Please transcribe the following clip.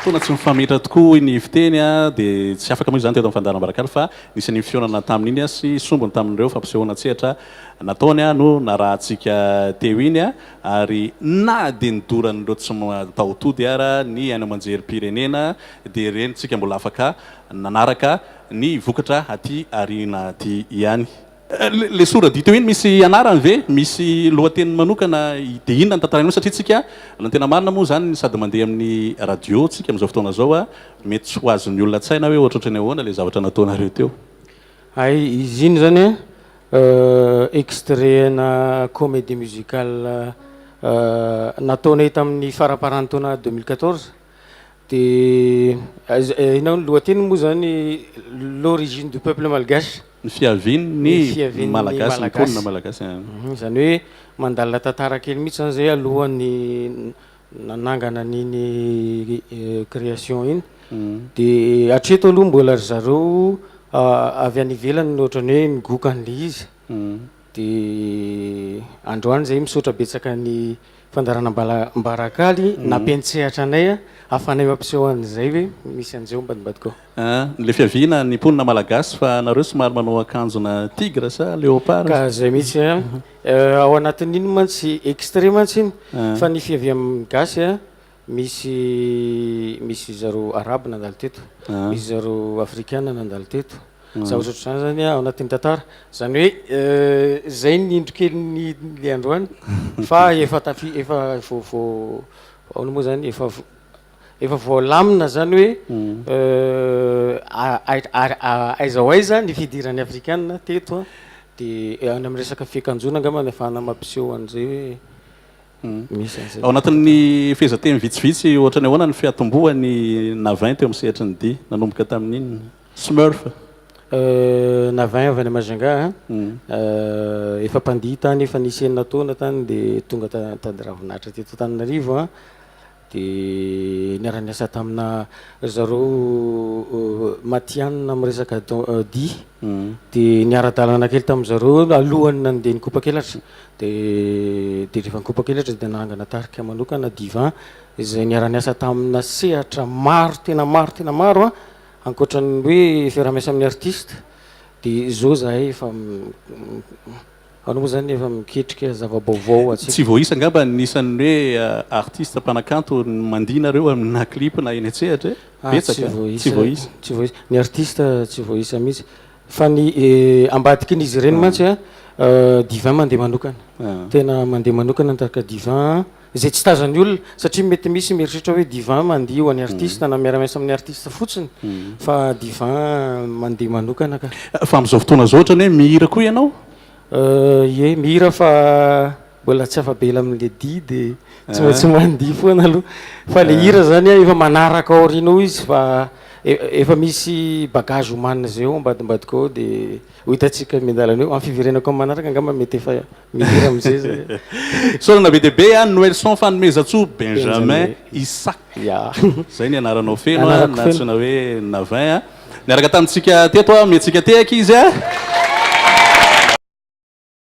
Fotoana tsy mifametra tokoa hoy ny fiteny dia tsy afaka moa izany teto amin'ny fandaharana Mbarakaly fa nisy an'iny fihaonana tamin'iny sy sombiny tamin'ireo fampisehoana an-tsehatra nataony no narahantsika teo iny ary na dia nidoran'ireo tsy mataho-tody ara ny haino aman-jerim-pirenena dia ireny tsika mbola afaka nanaraka ny vokatra aty aoriana aty ihany. Le soradihy teo iny misy anarany ve? Misy lohateniny manokana dia inona ny tantarainao satria tsika raha ny tena marina moa zany sady mandeha amin'ny radio tsika amin'izao fotoana izao a, mety tsy ho azon'ny olona an-tsaina hoe ohatrohatran'ny ahoana le zavatra nataonareo teo. Hay izy iny zany a extrait ana comédie musicale nataonay tamin'ny faramparan'ny taona 2014. Dia inona ny lohateniny moa zany l'origine du peuple malgache. Ny fiavian'ny Malagasy, ny mponina malagasy. Izany hoe mandalina tantara kely mihitsy zany zay alohan'ny nanangana an'iny création iny. Dia hatreto aloha mbola ry zareo avy any ivelany no ohatran'ny hoe nigoka an'ilay izy. Dia androany zay misaotra betsaka ny Fandaharana mbala Mbarakaly nampiantsehatra anay ahafahanay mampiseho an'izay hoe misy an'izay ao ambadimbadika ao. Ah, le fiaviana ny mponina malagasy fa nareo somary manao akanjona tigre sa léopard? Ka zay mihitsy an, ao anatin'iny mantsy extrait mantsy iny fa ny fiavian'ny gasy an misy misy zareo arabo nandalo teto, misy zareo afrikana nandalo teto, Zavatra ohatr'izany zany ao anatin'ny tantara. Zany hoe zay ny indro kely ny le androany fa efa tafi efa vao vao ahoana moa zany efa efa voalamina zany hoe aiza ho aiza ny fidiran'ny afrikana teto an, de any amin'ny resaka fiakanjoana angamba no ahafahana mampiseho an'izay hoe misy an'izay. Ao anatin'ny fehezanteny vitsivitsy ohatran'ny ahoana ny fiatombohan'ny Navin teo amin'ny sehatry ny dihy? Nanomboka tamin'inona? Smurf. Navin avy any Majunga a, efa mpandihy tany efa nisy enina taona tany dia tonga nitady ravinahitra teto Antananarivo a, dia niara-niasa tamina ry zareo matihanina amin'ny resaka dihy, dia niara-dalana kely tamin-dry zareo alohan'ny nandeha nikopakelatra, dia dia rehefa nikopakelatra dia nanangana tarika manokana Divin izay niara-niasa tamina sehatra maro tena maro tena maro a. Ankoatra ny hoe fiaraha-miasa amin'ny artiste dia izao izahay efa ahoana moa izany efa miketrika zava-baovao ho antsika. Tsy voaisa angamba ny isan'ny hoe artiste mpanakanto mandihy nareo amina clip na eny an-tsehatra e? Betsaka e? Tsy voaisa. Tsy voaisa. Ny artiste tsy voaisa mihitsy. Fa ny ambadikin'izy ireny mantsy a, Divin mandeha manokana. Tena mandeha manokana ny tarika Divin. Izay tsy tazan'ny olona satria mety misy mieritreritra hoe Divin mandihy ho an'ny artiste na miara-miasa amin'ny artiste fotsiny fa Divin mandeha manokana ka. Fa amin'izao fotoana izao ohatran'ny hoe mihira koa ianao? Ie, mihira fa mbola tsy afa-bela amin'ilay dihy dia tsy maintsy mandihy foana aloha. Fa ilay hira izany an, efa manaraka aoriana ao izy fa efa misy bagage omanina izay ao ambadimbadika ao dia ho hitantsika miandalana eo. Amin'ny fiverenako amin'ny manaraka angamba mety efa Mihira amizay zay. Isaorana be dia be an Noelson Fanomezantsoa Benjamin Isaac. Ya. Zay ny anaranao feno an, nantsoina hoe Navin an. Niaraka tamintsika teto an, omentsika tehaka izy an.